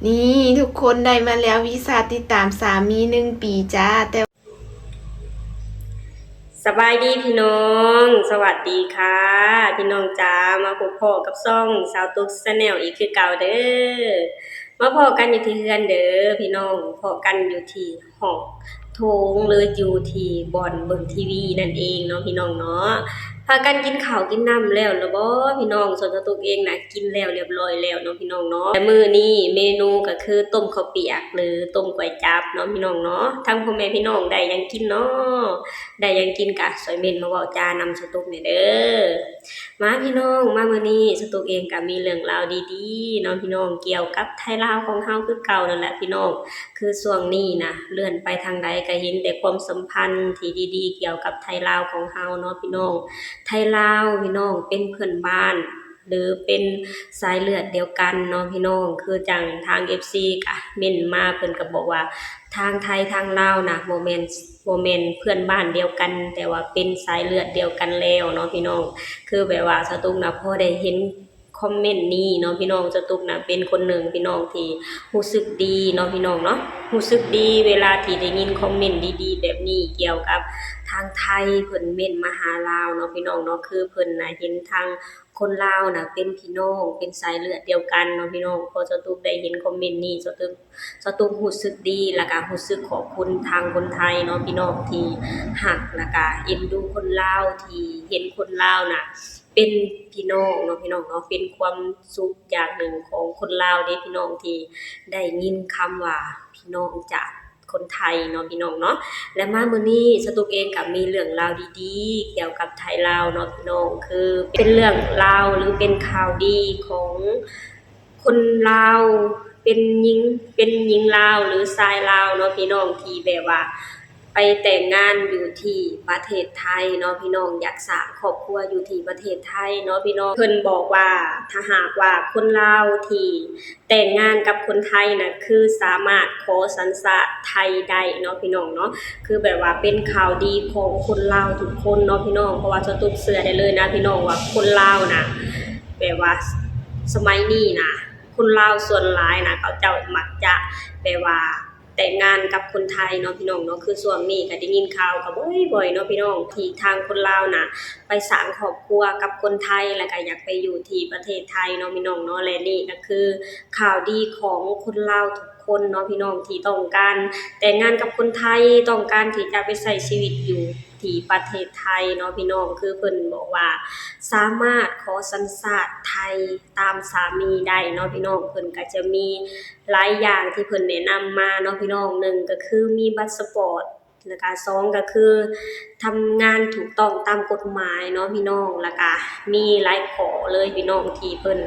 ນີ້ທຸກຄົນໄດ້ມາແລ້ວ ວີຊາຕິດຕາມສາມີໜຶ່ງປີຈ້າ ແຕ່ ສະບາຍດີພີ່ນ້ອງ ສະຫວັດດີຄ່ະພີ່ນ້ອງຈ້າ ມາພົບພໍ້ກັບຊ່ອງສາວຕຸກ Channel ອີກຄືເກົ່າເດີ ມາພໍ້ກັນຢູ່ທີ່ເຮືອນເດີພີ່ນ້ອງ ພໍ້ກັນຢູ່ທີ່ຫ້ອງໂຖງ ຫຼືຢູ່ທີ່ບ່ອນເບິ່ງທີວີນັ້ນເອງເນາະພີ່ນ້ອງເນາະ ພາກັນກິນເຂົ້າກິນນ້ຳແລ້ວລະບໍພີ່ນ້ອງ ສ່ວນສາວຕຸກເອງນະ ກິນແລ້ວລຽບລ້ອຍແລ້ວເນາະພີ່ນ້ອງເນາະ ແລະມື້ນີ້ເມນູກະຄືຕົ້ມເຂົ້າປຽກ ຫຼືຕົ້ມກວຍຈັບເນາະພີ່ນ້ອງເນາະ ທາງພໍ່ແມ່ພີ່ນ້ອງໄດ້ຫຍັງກິນເນາະ ໄດ້ຫຍັງກິນກະຊ່ອຍເມັ້ນມາເວົ້າຈານຳສາວຕຸກແດ່ເດີ ມາພີ່ນ້ອງ ມາມື້ນີ້ສາວຕຸກເອງກະມີເລື່ອງລາວດີໆເນາະພີ່ນ້ອງ ກ່ຽວກັບໄທລາວຂອງເຮົາຄືເກົ່ານັ້ນແຫຼະພີ່ນ້ອງ ຄືຊ່ວງນີ້ນະ ເລື່ອນໄປທາງໃດກະເຫັນແຕ່ຄວາມສຳພັນທີ່ດີໆ ກ່ຽວກັບໄທລາວຂອງເຮົາເນາະພີ່ນ້ອງ ໄທລາວພີ່ນ້ອງ ເປັນເພື່ອນບ້ານ ຫຼືເປັນສາຍເລືອດດຽວກັນເນາະພີ່ນ້ອງ ຄືຈັ່ງທາງເອັຟຊີກະເມັ້ນມາ ເພິ່ນກະບອກວ່າ ທາງໄທທາງລາວນະ ບໍ່ແມ່ນ ບໍ່ແມ່ນເພື່ອນບ້ານດຽວກັນ ແຕ່ວ່າເປັນສາຍເລືອດດຽວກັນແລ້ວເນາະພີ່ນ້ອງ ຄືແບບວ່າສາວຕຸກນະ ພໍໄດ້ເຫັນຄອມເມັ້ນນີ້ເນາະພີ່ນ້ອງ ສາວຕຸກນະ ເປັນຄົນໜຶ່ງພີ່ນ້ອງທີ່ຮູ້ສຶກດີເນາະພີ່ນ້ອງເນາະ ຮູ້ສຶກດີເວລາທີ່ໄດ້ຍິນຄອມເມັ້ນດີໆແບບນີ້ ກ່ຽວກັບທາງໄທເພິ່ນເມັ້ນມາຫາລາວເນາະພີ່ນ້ອງເນາະ ຄືເພິ່ນນະເຫັນທາງ ຄົນລາວນະເປັນພີ່ນ້ອງ ເປັນສາຍເລືອດດຽວກັນເນາະພີ່ນ້ອງ ພໍສາວຕຸກໄດ້ເຫັນຄອມເມັນນີ້ ສາວຕຸກ ສາວຕຸກຮູ້ສຶກດີ ແລ້ວກະຮູ້ສຶກຂອບຄຸນທາງຄົນໄທເນາະພີ່ນ້ອງ ທີ່ຮັກ ແລ້ວກະເອັນດູຄົນລາວ ທີ່ເຫັນຄົນລາວນະເປັນພີ່ນ້ອງເນາະພີ່ນ້ອງເນາະ ເປັນຄວາມສຸກຢ່າງໜຶ່ງຂອງຄົນລາວເດ້ພີ່ນ້ອງ ທີ່ໄດ້ຍິນຄຳວ່າພີ່ນ້ອງຈາກ ຄົນໄທເນາະພີ່ນ້ອງເນາະ ແລະມາມື້ນີ້ສາວຕຸກເອງກະມີເລື່ອງລາວດີໆກ່ຽວກັບໄທລາວເນາະພີ່ນ້ອງ ຄືເປັນເລື່ອງລາວ ຫຼືເປັນຂ່າວດີຂອງຄົນລາວ ເປັນຍິງ ເປັນຍິງລາວ ຫຼືຊາຍລາວເນາະພີ່ນ້ອງ ທີ່ແບບວ່າໄປແຕ່ງງານຢູ່ທີ່ປະເທດໄທເນາະພີ່ນ້ອງ ຢາກສ້າງຄອບຄົວຢູ່ທີ່ປະເທດໄທເນາະພີ່ນ້ອງ ເພິ່ນບອກວ່າ ຖ້າຫາກວ່າຄົນລາວທີ່ ແຕ່ງງານກັບຄົນໄທນະ ຄືສາມາດຂໍສັນຊາດໄທໄດ້ເນາະພີ່ນ້ອງເນາະ ຄືແບບວ່າເປັນຂ່າວດີຂອງຄົນລາວທຸກຄົນເນາະພີ່ນ້ອງ ເພາະວ່າສາວຕຸກເຊື່ອໄດ້ເລີຍນະພີ່ນ້ອງວ່າຄົນລາວນະ ແບບວ່າສະໄໝນີ້ນະ ຄົນລາວສ່ວນຫຼາຍນະ ເຂົາເຈົ້າມັກຈະແບບວ່າແຕ່ງງານກັບຄົນໄທເນາະພີ່ນ້ອງເນາະ ຄືຊ່ວງນີ້ກະໄດ້ຍິນຂ່າວກະບໍ່ຍໆເນາະພີ່ນ້ອງ ທີ່ທາງຄົນລາວນະ ໄປສ້າງຄອບຄົວກັບຄົນໄທ ແລ້ວກະຢາກໄປຢູ່ທີ່ປະເທດໄທເນາະພີ່ນ້ອງເນາະ ແລະນີ້ກະຄືຂ່າວດີຂອງຄົນລາວທຸກຄົນເນາະພີ່ນ້ອງ ທີ່ຕ້ອງການແຕ່ງງານກັບຄົນໄທ ຕ້ອງການທີ່ຈະໄປໃຊ້ຊີວິດຢູ່ທີ່ປະເທດໄທເນາະພີ່ນ້ອງ ຄືເພິ່ນບອກວ່າສາມາດຂໍສັນຊາດໄທຕາມສາມີໄດ້ເນາະພີ່ນ້ອງ ເພິ່ນກະຈະມີຫຼາຍຢ່າງທີ່ເພິ່ນແນະນຳມາເນາະພີ່ນ້ອງ ໜຶ່ງກະຄືມີບັດສະປອດ ແລ້ວກະສອງກະຄືທຳງານຖືກຕ້ອງຕາມກົດໝາຍເນາະພີ່ນ້ອງ ແລ້ວກະມີຫຼາຍຂໍ້ເລີຍພີ່ນ້ອງ ທີ່ເພິ່ນ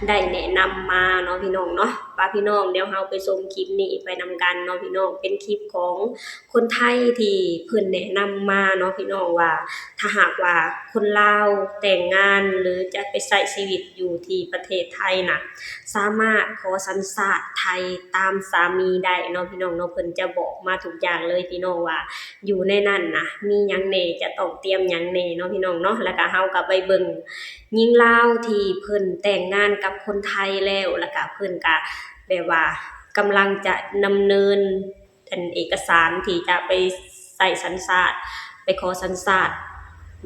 ໄດ້ແນະນຳມາເນາະພີ່ນ້ອງເນາະ ປະພີ່ນ້ອງ ດຽວເຮົາໄປຊົມຄລິບນີ້ໄປນຳກັນເນາະພີ່ນ້ອງ ເປັນຄລິບຂອງຄົນໄທທີ່ເພິ່ນແນະນຳມາເນາະພີ່ນ້ອງວ່າ ຖ້າຫາກວ່າຄົນລາວແຕ່ງງານ ຫຼືຈະໄປໃຊ້ຊີວິດຢູ່ທີ່ປະເທດໄທນະ ສາມາດຂໍສັນຊາດໄທຕາມສາມີໄດ້ເນາະພີ່ນ້ອງເນາະ ເພິ່ນຈະບອກມາທຸກຢ່າງເລີຍພີ່ນ້ອງວ່າ ຢູ່ໃນນັ້ນນະ ມີຫຍັງແດ່ ຈະຕ້ອງຕຽມຫຍັງແດ່ເນາະພີ່ນ້ອງເນາະ ແລ້ວກະເຮົາກະໄປເບິ່ງຍິງລາວທີ່ເພິ່ນແຕ່ງງານກັບຄົນໄທແລ້ວ ແລ້ວກະເພິ່ນກະແບບວ່າກຳລັງຈະດຳເນີນ ອັນເອກະສານທີ່ຈະໄປໃຊ້ສັນຊາດ ໄປຂໍສັນຊາດ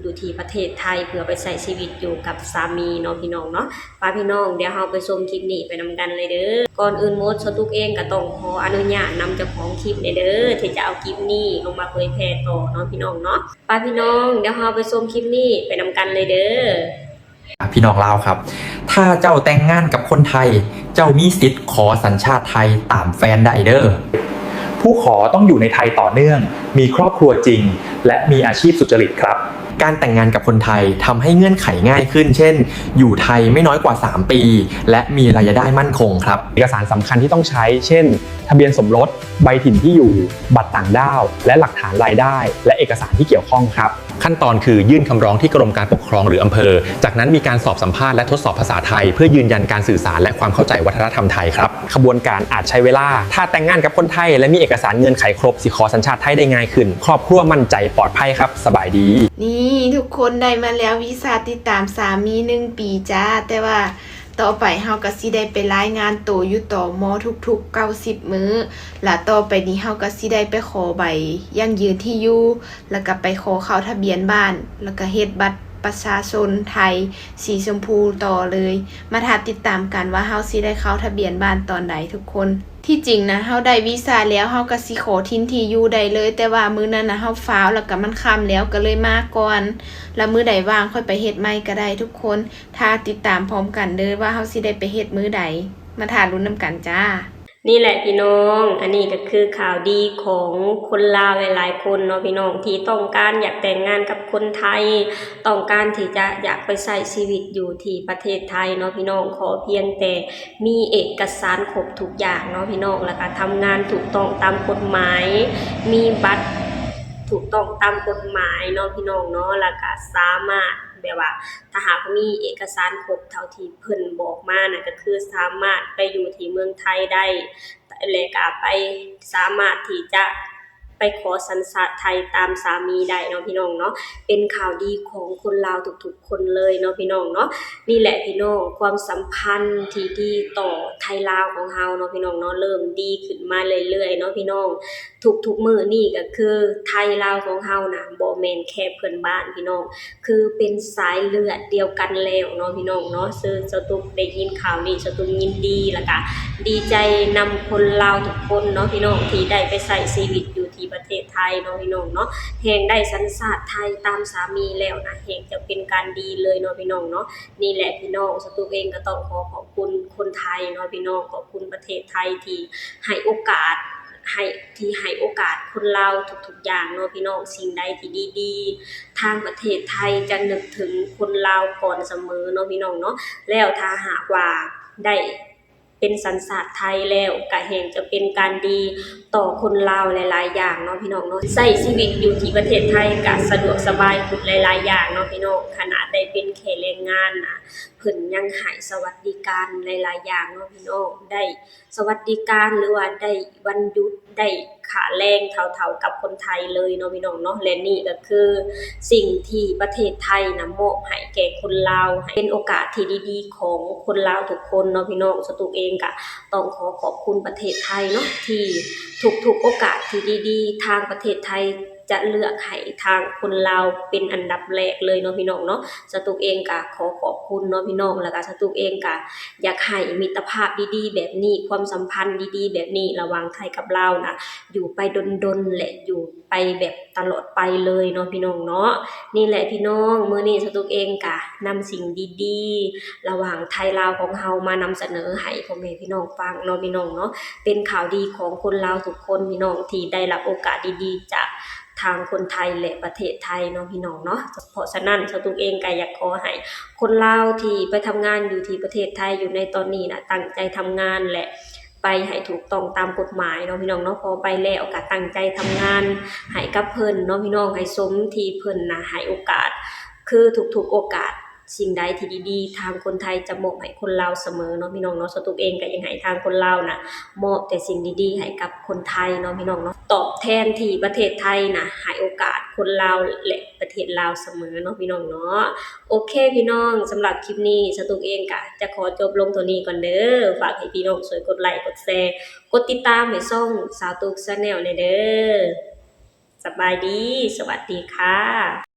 ຢູ່ທີ່ປະເທດໄທ ເພື່ອໄປໃຊ້ຊີວິດຢູ່ກັບສາມີເນາະພີ່ນ້ອງເນາະ ປະພີ່ນ້ອງ ດຽວເຮົາໄປຊົມຄລິບນີ້ໄປນຳກັນເລີຍເດີ ກ່ອນອື່ນໝົດ ສາວຕຸກເອງກະຕ້ອງຂໍອະນຸຍາດນຳເຈົ້າຂອງຄລິບແດ່ເດີ ທີ່ຈະເອົາຄລິບນີ້ລົງມາເຜີຍແຜ່ຕໍ່ເນາະພີ່ນ້ອງເນາະ ປະພີ່ນ້ອງ ດຽວເຮົາໄປຊົມຄລິບນີ້ໄປນຳກັນເລີຍເດີ. ອ່ะ พี่น้องลาวครับ ถ้าเจ้าแต่งงานกับคนไทย เจ้ามีสิทธิ์ขอสัญชาติไทยตามแฟนได้เด้อ ผู้ขอต้องอยู่ในไทยต่อเนื่อง มีครอบครัวจริง และมีอาชีพสุจริตครับ การแต่งงานกับคนไทยทำให้เงื่อนไขง่ายขึ้น เช่น อยู่ไทยไม่น้อยกว่าสามปี และมีรายได้มั่นคงครับ เอกสารสำคัญที่ต้องใช้ เช่น ทะเบียนสมรส ใบถิ่นที่อยู่ บัตรต่างด้าว และหลักฐานรายได้ และเอกสารที่เกี่ยวข้องครับ ขั้นตอนคือยื่นคำร้องที่กรมการปกครองหรืออำเภอ จากนั้นมีการสอบสัมภาษณ์และทดสอบภาษาไทย เพื่อยืนยันการสื่อสารและความเข้าใจวัฒนธรรมไทยครับ ขบวนการอาจใช้เวลา ถ้าแต่งงานกับคนไทยและมีเอกสารเงื่อนไขครบ สิขอสัญชาติไทยได้ง่ายขึ้น ครอบครัวมั่นใจปลอดภัยครับ สบายดี ນີ້ທຸກຄົນໄດ້ມາແລ້ວ ວີຊາຕິດຕາມສາມີໜຶ່ງປີຈ້າ ແຕ່ວ່າ ຕໍ່ໄປເຮົາກໍຊິໄດ້ໄປລາຍງານໂຕຢູ່ ຕມ ທຸກໆ ເກົ້າສິບມື້ ລະຕໍ່ໄປນີ້ເຮົາກໍຊິໄດ້ໄປຂໍໃບຢັ້ງຢືນທີ່ຢູ່ ລະກໍໄປຂໍເຂົ້າທະບຽນບ້ານ ລະກໍເຮັດບັດປະຊາຊົນໄທສີຊົມພູຕໍ່ເລີຍ. ມາຖ້າຕິດຕາມກັນວ່າເຮົາຊິໄດ້ເຂົ້າທະບຽນບ້ານຕອນໃດທຸກຄົນ. ທີ່ຈິງນະ ເຮົາໄດ້ວີຊາແລ້ວ ເຮົາກໍຊິຂໍຖິ່ນທີ່ຢູ່ໄດ້ເລີຍ, ແຕ່ວ່າມື້ນັ້ນນະເຮົາຟ້າວ ລະກໍມັນຄ່ຳແລ້ວ ກໍເລີຍມາກ່ອນ, ລະມື້ໃດວ່າງຄ່ອຍໄປເຮັດໃໝ່ກໍໄດ້ທຸກຄົນ. ຖ້າຕິດຕາມພ້ອມກັນເດີວ່າເຮົາຊິໄດ້ໄປເຮັດມື້ໃດ, ມາຖ້າລຸ້ນນຳກັນຈ້າ. ນີ້ແຫຼະພີ່ນ້ອງ, ອັນນີ້ກໍຄືຂ່າວດີຂອງຄົນລາວຫຼາຍໆຄົນເນາະພີ່ນ້ອງ ທີ່ຕ້ອງການຢາກແຕ່ງງານກັບຄົນໄທ, ຕ້ອງການທີ່ຈະຢາກໄປໃຊ້ຊີວິດຢູ່ທີ່ປະເທດໄທເນາະພີ່ນ້ອງ. ຂໍພຽງແຕ່ມີເອກະສານຄົບທຸກຢ່າງເນາະພີ່ນ້ອງ, ລະກະທຳງານຖືກຕ້ອງຕາມກົດໝາຍ, ມີບັດຖືກຕ້ອງຕາມກົດໝາຍເນາະພີ່ນ້ອງເນາະ, ລະກະສາມາດ ແບບວ່າ ຖ້າຫາກມີເອກະສານຄົບເທົ່າທີ່ເພິ່ນບອກມານະ ກໍຄືສາມາດໄປຢູ່ທີ່ເມືອງໄທໄດ້ ແລະກະໄປ ສາມາດທີ່ຈະໄປຂໍສັນຊາດໄທຕາມສາມີໄດ້ເນາະພີ່ນ້ອງເນາະ. ເປັນຂ່າວດີຂອງຄົນລາວທຸກໆຄົນເລີຍເນາະພີ່ນ້ອງເນາະ. ນີ້ແຫຼະພີ່ນ້ອງ, ຄວາມສຳພັນທີ່ດີຕໍ່ໄທລາວຂອງເຮົາເນາະພີ່ນ້ອງເນາະ ເລີ່ມດີຂຶ້ນມາເລື້ອຍໆເນາະພີ່ນ້ອງ. ທຸກໆມື້ນີ້ກໍຄືໄທລາວຂອງເຮົານະ ບໍ່ແມ່ນແຄ່ເພື່ອນບ້ານພີ່ນ້ອງ, ຄືເປັນສາຍເລືອດດຽວກັນແລ້ວເນາະພີ່ນ້ອງເນາະ. ຄືສາວຕຸກໄດ້ຍິນຂ່າວນີ້ ສາວຕຸກຍິນດີ ແລ້ວກະດີໃຈນຳຄົນລາວທຸກຄົນເນາະພີ່ນ້ອງ ທີ່ໄດ້ໄປໃຊ້ຊີວິດຢູ່ທີ່ປະເທດໄທເນາະພີ່ນ້ອງເນາະ, ແຮ່ງໄດ້ສັນຊາດໄທຕາມສາມີແລ້ວນະ ແຮ່ງຈະເປັນການດີເລີຍເນາະພີ່ນ້ອງເນາະ. ນີ້ແຫຼະພີ່ນ້ອງ, ສາວຕຸກເອງກໍຕ້ອງຂໍຂອບຄຸນຄົນໄທເນາະພີ່ນ້ອງ, ຂອບຄຸນປະເທດໄທທີ່ໃຫ້ໂອກາດ ໃຫ້ ທີ່ໃຫ້ໂອກາດຄົນລາວທຸກໆຢ່າງເນາະພີ່ນ້ອງ. ສິ່ງໃດທີ່ດີໆ ທາງປະເທດໄທຈະນຶກເຖິງຄົນລາວກ່ອນສະເໝີເນາະພີ່ນ້ອງເນາະ. ແລ້ວຖ້າຫາກວ່າໄດ້ເປັນສັນຊາດໄທແລ້ວ ກະແຮ່ງຈະເປັນການດີຕໍ່ຄົນລາວຫຼາຍໆຢ່າງເນາະພີ່ນ້ອງເນາະ. ໃຊ້ຊີວິດຢູ່ທີ່ປະເທດໄທກະສະດວກສະບາຍຂຶ້ນຫຼາຍໆຢ່າງເນາະພີ່ນ້ອງ. ຂະໜາດໄດ້ເປັນແຄ່ແຮງງານນະ ເພິ່ນຍັງໃຫ້ສະຫວັດດີການຫຼາຍໆຢ່າງເນາະພີ່ນ້ອງ, ໄດ້ ສະຫວັດດີການ ຫຼືວ່າໄດ້ວັນຢຸດ ໄດ້ຄ່າແຮງເທົ່າໆກັບຄົນໄທເລີຍເນາະພີ່ນ້ອງເນາະ. ແລະນີ້ກໍຄືສິ່ງທີ່ປະເທດໄທນະມອບໃຫ້ແກ່ຄົນລາວ ໃຫ້ເປັນໂອກາດທີ່ດີໆຂອງຄົນລາວທຸກຄົນເນາະພີ່ນ້ອງ. ສາວຕຸກເອງກະຕ້ອງຂໍຂອບຄຸນປະເທດໄທເນາະ ທີ່ທຸກໆໂອກາດທີ່ດີໆ ທາງປະເທດໄທຈະເລືອກໃຫ້ທາງຄົນລາວເປັນອັນດັບແລກເລີຍເນາະພີ່ນ້ອງເນາະ. ສາວຕຸກເອງກະຂໍຂອບຄຸນເນາະພີ່ນ້ອງ, ແລ້ວກະສາວຕຸກເອງກະ ຢາກໃຫ້ມິດຕະພາບດີໆແບບນີ້ ຄວາມສຳພັນດີໆແບບນີ້ ລະຫວ່າງໄທກັບລາວນະ ຢູ່ໄປດົນໆ ແລະ ຢູ່ໄປແບບຕະຫຼອດໄປເລີຍເນາະພີ່ນ້ອງເນາະ. ນີ້ແຫຼະພີ່ນ້ອງ, ມື້ນີ້ສາວຕຸກເອງກະນຳສິ່ງດີໆ ລະຫວ່າງໄທລາວຂອງເຮົາມານຳສະເໜີໃຫ້ພໍ່ແມ່ພີ່ນ້ອງຟັງເນາະພີ່ນ້ອງເນາະ. ເປັນຂ່າວດີຂອງຄົນລາວທຸກຄົນພີ່ນ້ອງ ທີ່ໄດ້ຮັບໂອກາດດີໆຈາກ ທາງຄົນໄທ ແລະ ປະເທດໄທເນາະພີ່ນ້ອງເນາະ. ເພາະສະນັ້ນ ສາວຕຸກເອງກະຢາກຂໍໃຫ້ຄົນລາວທີ່ໄປທຳງານຢູ່ທີ່ປະເທດໄທຢູ່ໃນຕອນນີ້ນະ ຕັ້ງໃຈທຳງານ ແລະ ໄປໃຫ້ຖືກຕ້ອງຕາມກົດໝາຍເນາະພີ່ນ້ອງເນາະ. ພໍໄປແລ້ວກະຕັ້ງໃຈທຳງານໃຫ້ກັບເພິ່ນເນາະພີ່ນ້ອງ, ໃຫ້ສົມທີ່ເພິ່ນນະໃຫ້ໂອກາດ. ຄືທຸກໆໂອກາດ ສິ່ງໃດທີ່ດີໆ ທາງຄົນໄທຈະມອບໃຫ້ຄົນລາວສະເໝີເນາະພີ່ນ້ອງເນາະ. ສາວຕຸກເອງກະຍັງໃຫ້ທາງຄົນລາວນະ ມອບແຕ່ສິ່ງດີໆໃຫ້ກັບຄົນໄທເນາະພີ່ນ້ອງເນາະ, ຕອບແທນທີ່ປະເທດໄທນະໃຫ້ໂອກາດຄົນລາວ ແລະ ປະເທດລາວສະເໝີເນາະພີ່ນ້ອງເນາະ. ໂອເຄພີ່ນ້ອງ, ສຳລັບຄລິບນີ້ ສາວຕຸກເອງກະຈະຂໍຈົບລົງເທົ່ານີ້ກ່ອນເດີ. ຝາກໃຫ້ພີ່ນ້ອງຊ່ວຍກົດໄລ ກົດແຊ ກົດຕິດຕາມໃຫ້ຊ່ອງສາວຕຸກ Channel ແດ່ເດີ. ສະບາຍດີ, ສະຫວັດດີຄ່ະ.